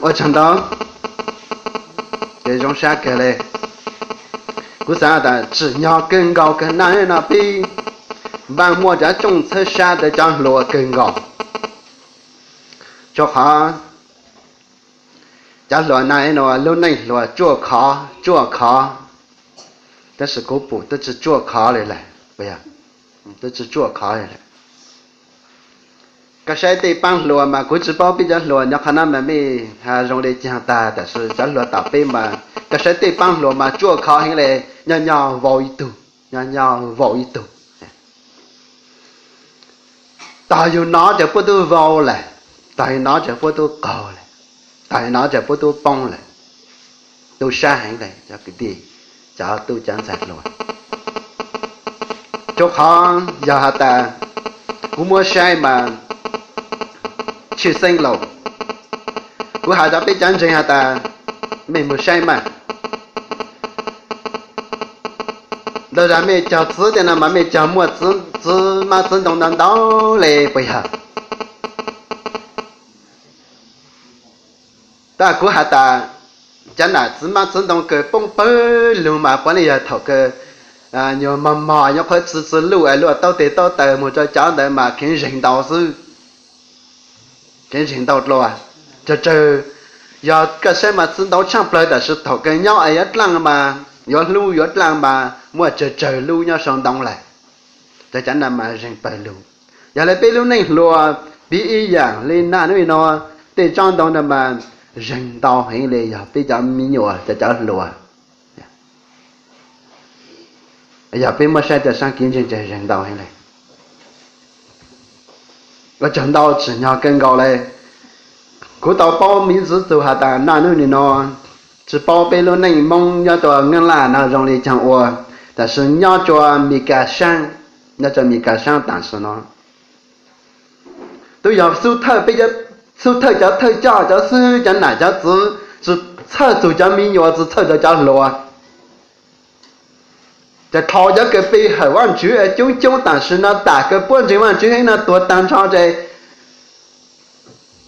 Ua tsaug ntau, ces zoo sab kawg le. Kuv xav tas tsim nyog kawg nkaus kawg na no peb Npaaj muaj cov cooj txhawb sab rau cov hluas kawg nkaus. Rua qhov cov hluas na no lub neej hluas tsuaj khov tsuaj khov, tab sis kuv pum twb tsi tsuaj khov li lawm, twb tsi tsuaj khov li lawm. Koj saib tej paab hluas mas kuv tsi paub peb cov hluas nyob qhov no mas mej zoo li caag tag, tab sis cov hluas tom peb mas koj saib tej paab hluas mas tsuaj khov heev le, nyob nyob vau ib tug, nyob nyob vau ib tug. Tog yug no ces puab tub vau lawm, tog yug no ces puab tub qaug lawm, tog yug no ces puab tub poob lawm. Tu sab heev le cov kwv tij, cov tub cov ntxhais hluas. Rua qhov yog has tas kuv muab saib mas tshwj xeeb lauj, kuv has rua peb cov ntseeg has tas mej moog saib mas, ntau zag mej cog txiv tej no mas mej cog muaj txiv mab txiv ntoo ntau ntau le puas yog? Tab kuv has tas cov nam txiv mab txiv ntoo kws poob pawg lug mas puav leej yog thaum kws nyuag mog mog nyob qhov txwv txwv luj es luaj taub tes taub taw moog rua cov ntawd mas kheev zeeg ntau xwb, kheev zeeg ntau dlua. Tsawg tsawg, yog koj saib mas txiv ntoo tshaaj plawg tab sis thaum kws nyob es yuav dlaaj mas, yuav hlub yuav dlaaj mas muaj tsawg tsawg lub nyob sau ntoo lawm. Cov cov no mas zeeg pawg lug. Yog le peb lub neej hluas piv ib yaam le naj nub no, tej tsob ntoo no mas zeeg ntau heev le yog peb cov me nyuam cov cov hluas. Yog peb muab saib rua saab kev ntseeg ces zeeg ntau heev le. Ua tsaug ntau tsim nyog kawg nkaus le. Kuv tau paub miv ntxiv txug has tas naj nub nim no tsi paub peb lub neej Moob nyob rua Nyab Laj no zoo li caag ua, tab sis nyob rua Mes Kas saab, nyob rua Mes Kas saab tam sim no tub yog xub thawj, peb xub thawj cov thawj coj cov xib hwb cov nam cov txiv tsi txhawj txug cov me nyuam, tsi txhawj rua cov hluas. Ces dhau cov kws pe hawm Vaajtswv coob coob tam sim no, tam kws puab ntseeg Vaajtswv heev no tuag taag nrho ces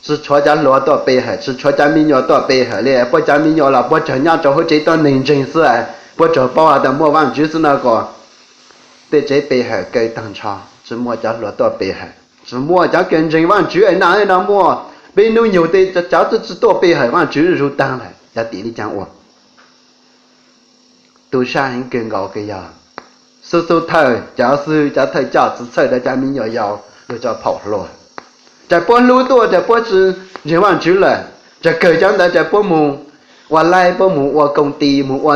tsi tshuav cov hluas tuaj pe hawm, tsi tshuav cov me nyuam tuaj pe hawm le. Puab cov me nyuam los puab tsuas nyob rua huv tsev tuab neeg ntseeg xwb, puab tsuas paub has tas muaj Vaajtswv xwb no kom tej tsev pe hawm kaw taag nrho, tsi muaj cov hluas tuaj pe hawm, tsi muaj cov kws ntseeg Vaajtswv es naj no muaj. Peb nub nyug tej cov tub tsi tuaj pe hawm Vaajtswv zuj taag lawm, yog tim le caag ua? Tu sab heev kawg nkaus kws yog xub xub thawj, cov xib hwb cov thawj coj tsi txhawj rua cov me nyuam yaus lug rua phaum hluas. Ces puab hlub tuaj ces puab tsi ntseeg Vaajtswv lawm, ces kawg cov ntawd ces puab moog ua laib, puab moog ua koom ti, moog ua,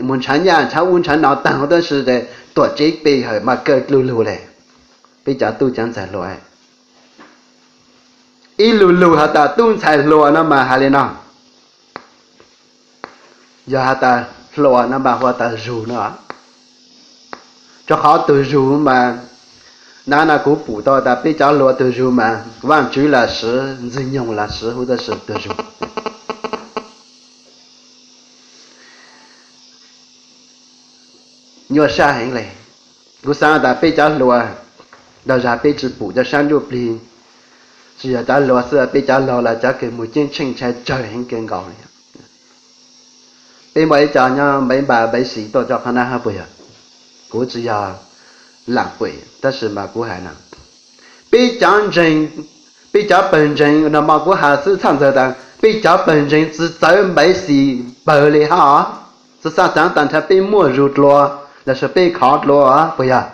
moog nrhav nyaj nrhav ub nrhav no taag huv tub si ces tuam tsev pe hawm mas kaw lu lug le. Peb cov tub cov ntxhais hluas, ib lu lug has tas tub ntxhais hluas no mas has le no, yog has tas hluas no mas hu tas zug no. Rua qhov tug zug mas, naj no kuv pum tau tas peb cov hluas tug zug mas Vaajtswv los swv, Ntxwg Nyoog los swv, huv tub si tug zug. Nyuaj sab heev le. Kuv xaav tas peb cov hluas, ntau zag peb tsi pum cov sab nruab plig, tsi yog cov hluas xwb, peb cov laug los cov kws moog ceeb tsheej ntshai tsawg heev kawg nkaus li. Peb muaj ib co nyob Npaiv Npas Npaiv Xis tuaj rua qhov nab hab puas yog? Kuv tsi yog laam pem tab sis mas kuv has no, peb cov ntseeg, peb cov pawg ntseeg no mas kuv has xwb txhaj ntxawg tas peb cov pawg ntseeg tsi txawv Npaiv Xis pawg li hab, tsi txhaj txav tas nrha peb muaj zug dlua los sis peb khov dlua puas yog?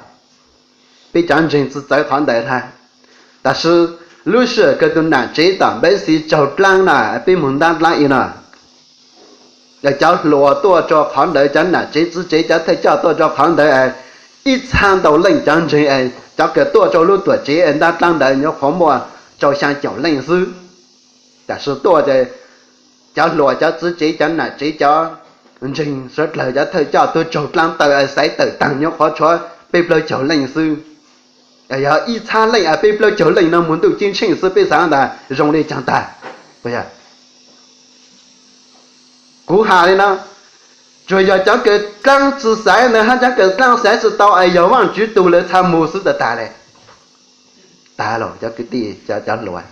Peb cov ntseeg tsi txawv qhov ntawd hab. Tab sis lub sij hawm kws tug nam tsev tom Npaiv Xis raug dlaab na, peb moog ntab dlaab ib no, cov hluas tuaj rua qhov ntawd, cov nam tsev txiv tsev cov thawj coj tuaj rua qhov ntawd, ib txhab ntau leej cov ntseeg, cov kws tuaj rua lub tuam tsev ntab dlaab ntawd nyuam qhuav muaj rau xyaa caum leej xwb. Tab sis tuaj ces cov hluas cov txiv tsev cov nam tsev cov ntseeg suav dlawg cov thawj coj tuaj raug dlaab taw xaiv tawm taag nyuam qhuav tshuav peb plaub caug leej xwb. Yog ib txhab leej peb plaub caug leej no moog ntuj ceeb tsheej xwb peb xaav tas zoo le caag tag. Kuv has le no, tsuas yog cov kws dlaab tsi xaiv ntawd hab cov kws dlaab xaiv tsi tau es yog Vaajtswv tug lawv txha mug xwb tas tag le. Tag los cov kwv tij cov hluas,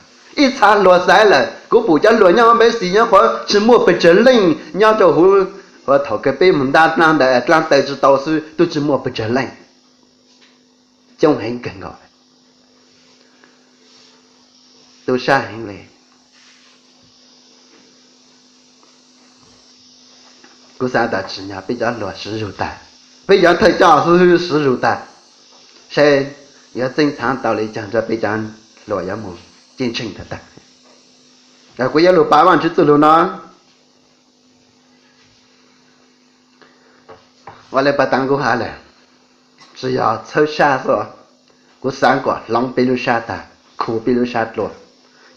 Ib txha hluas xaiv lawm, kuv pum cov hluas nyob npeb xis nyob qhuav tsis muaj pes tsawg leej nyob rau huv, thaum kawg peb mus ntab dlaab ntawd dlaab taw tsis tau xwb twb tsis muaj pes tsawg leej. Coob heev kawg nkaus. Tub sab heev li. Kuv xaav tas tsim nyog peb cov hluas siv zug tag, peb cov thawj coj xwb siv zug tag, saib yuav txeeb txhav tau li caag rua peb cov hluas yuav mus ceeb tsheej tag tag. Kuv yuav lug pav Vaajtswv txuj lug no. Ua le pag taag kuv has lawm, tsi yog txhawb sab xwb, kuv xaav kom hloov peb lub sab tag, khu peb lub sab dlua.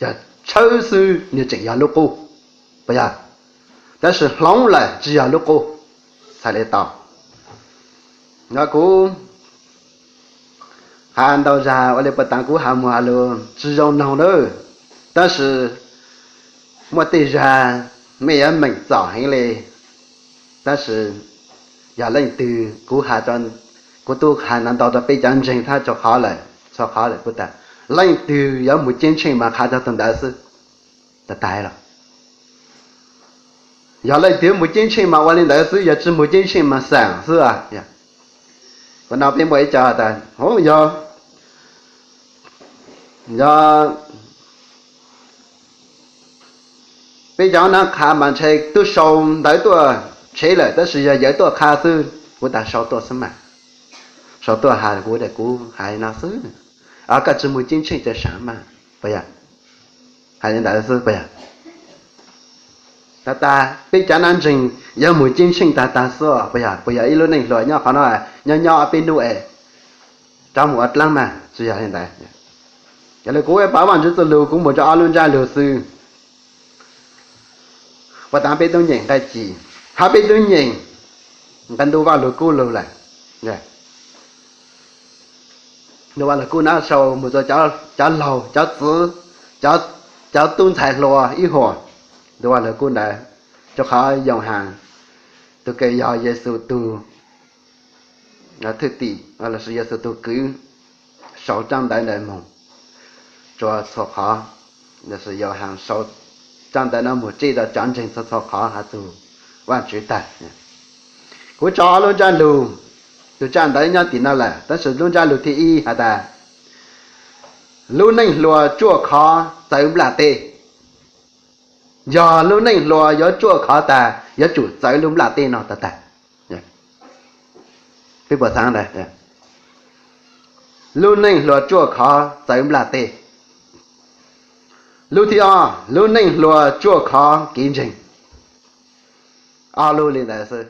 Yog txhawb xwb nwg tseem yog lub qub, puas yog? Tab sis hloov lawm tsi yog lub qub, txhais le tau. Kuv has ntau zag ua le pag taag kuv has muag has lug tsi zoo noog lawm, tab sis muaj tej zag mej yuav meem txom heev le. Tab sis yog leej twg, kuv has, kuv tub has ntau ntau rua peb cov ntseeg thab txhua qhov lawm, txhua qhov lawm kuv tas, leej twg yuav mus ceeb tsheej mas qha txug tug ntawd xwb, tag tag los. Yog leej twg mus ceeb tsheej mas ua li ntawd xwb, yog tsi mus ceeb tsheej mas xaam xwb. Kuv no peb muaj ib co tas, yog, yog peb cov nab qha mas ntshe tub sau ntawv tuaj tshev lawm, tab sis yog yawv tuaj qha xwb. Kuv tas sau tuaj xwb mas, sau tuaj has kuv, kuv has li no xwb. Koj tsi mus ceeb tsheej txawv saav mas, puas yog? Has li ntawd xwb puas yog? Tag tag peb cov nab ntseeg yuav mus ceeb tsheej tag tag xwb puas yog? Puas yog ib lub neej hluas nyob qhov no, nyob nyob ob peb nub es rov mus ua dlaab mas, tsi yog li ntawd. Yog le kuv pav Vaajtswv txuj lug kuv mus rua ob lub ntsab lug xwb. Puag ta peb tub nyeem nqe ci, hab peb tub nyeem nqe ntu Vaaj Lug Kub lug lawm. Ntu Vaaj Lug Kub na sau mus rua cov laug, cov txiv, cov tub ntxhais hluas ib huam. Ntu Vaaj Lug Kub ntawd, rua qhov Yauj Has, tug kws yog Yexus tug thwj tim lossis Yexus tug kwv, sau tsab ntawv ntawd moog rua txhua qhov, lossis Yauj Has sau tsab ntawv no moog tsij rua cov ntseeg txhua txhua qhov has txug Vaajtswv tag. Kuv tso ob lub ntsab lug, tug tsab ntawv nyob tim no lawm, tab sis lub ntsab lug thib ib has tas, lub neej hluas tsuaj khov txawv nplaj teb. Yog lub neej hluas yuav tsuaj khov tag, yuav tsum txawv lub nplaj teb no tag tag. Peb puas xaav ntawd? Lub neej hluas tsuaj khov txawv nplaj teb. Lub thib ob, lub neej hluas tsuaj khov kev ntseeg. Ob lub li ntawd xwb.